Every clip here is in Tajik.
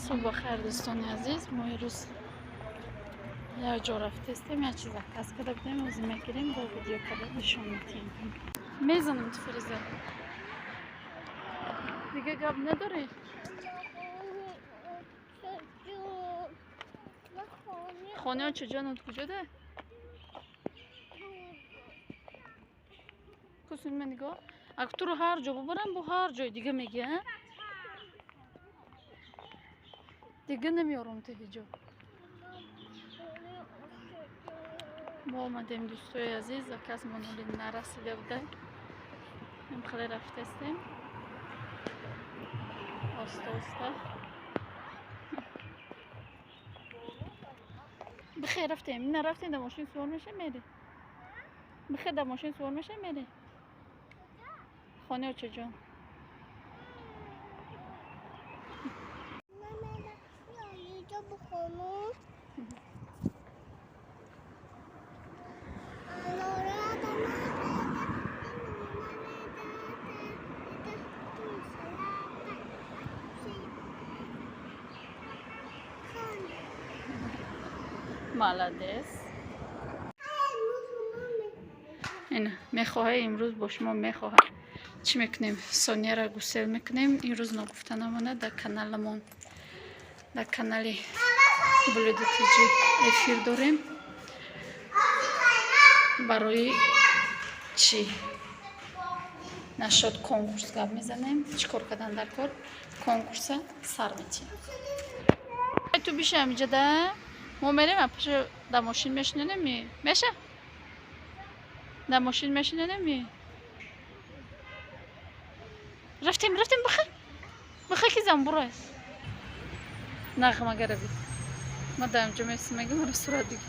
Субҳ бахайр, дӯстони азиз. Мо имрӯз як ҷо рафтестем, як чиз заказ карда будем, ҳозир мегирем, бо видео карда нишон медиҳем. Мезанам ту, Фариза. Дига гап надорӣ? Хонаи очаҷонат куҷода? Кусун ма нигоҳ. Ак туро ҳар ҷо бубарам, бо ҳар ҷои дига мегӣ, а? Дига намеёрам ту ҳеҷо. Мо омадем, дӯстои азиз, заказ моноли нарасида буда. Хеле рафтестем. Оста оста. Бихер рафтем. Нарафтем, дар мошин сувор мешем, мере. Бихер, дар мошин сувор мешем, мере. Хонаи очаҷон. Молодец. Ина мехоҳад имрӯз бо шумо мехоҳад. Чӣ мекунем? Сонияро гусел мекунем. Имрӯз ногуфта намонад, дар каналамон, дар канали Блюди ТЖ эфир дорем. Барои чӣ? Нашод конкурс гап мезанем. Чӣ кор кардан дар кор? Конкурса сар метиҳем. Ту биша ҳамиҷа да? Мо мерем, апаша дар мошин мешинонем? Меша? Дар мошин мешинонем? Рафтем, рафтем, бихе. Бихе ки замбур аст. Нағмагара би. Ма дар инҷо месим, мегим, маро сурат бигир.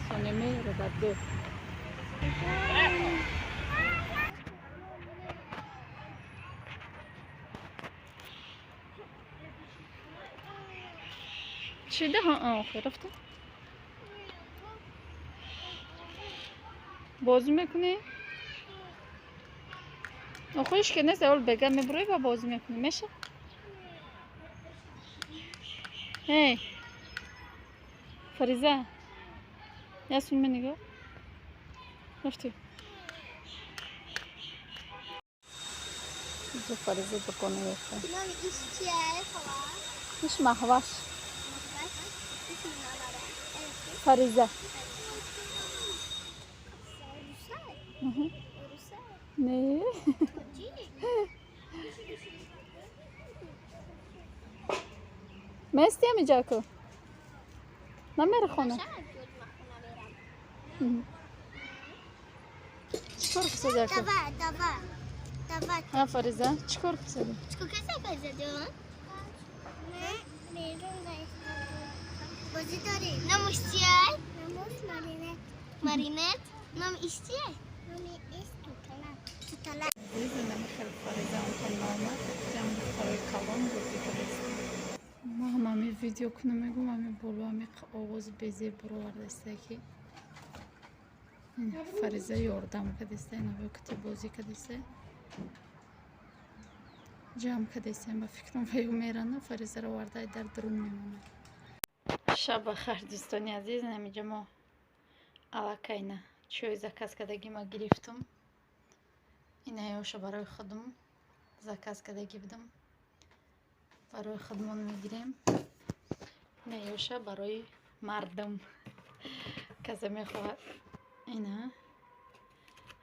Соня меравад ду. Чӣ даҳон охир рафтем? Бозӣ мекунӣ? Охириш ки нест, аввал бега мебурӣ ва бозӣ мекунӣ, меша? Эй, Фариза, ясун ме нигоҳ. Рафтӣ. Инҷо Фариза дукона ёфта. Иш Маҳваш. Фариза. Не. Мести ҳамиҷа ку? Намери хона? Чӣ кор кисади аку? Ҳа, Фариза, чӣ кор кисади? Бозӣ дорӣ? Номаш чия? Номаш Маринет. Маринет? Номи иш чия? Номи иш Туталак. Туталак. Хеле Фариза онтон наомад, ҷам духтарои калон бозӣ кардааст. Ма ҳам ҳами видео кунам, мегӯм, ҳами боло ҳами овози безеб баровардаиста, ки Фариза ёрдам кардааста, инавё кати бозӣ кардааста. Ҷамъ кардаастем, ба фикрам ваё мерана, Фаризаро оварда дар дарун мемонад. Шаб бахайр, дӯстони азиз. Ҳамиҷа мо аллакайна чой заказ кардагӣ ма гирифтум. Инаёша барои худум заказ кардагӣ будам. Барои худмон мегирем. Инаёша барои мардум. Касе мехоҳад. Ина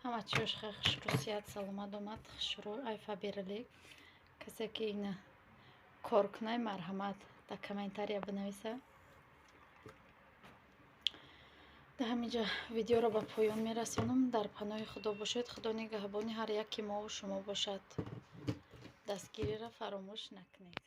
ҳама чиёш хеле хушрӯсият, саломат омад, хушрӯ айфа бералек. Касе ки ина кор кунай, марҳамат, дар комментария бинависа. Дар ҳаминҷа видеоро ба поён мерасонам. Дар паноҳи Худо бошед. Худо нигаҳбони ҳар яки мову шумо бошад. Дастгириро фаромӯш накунед.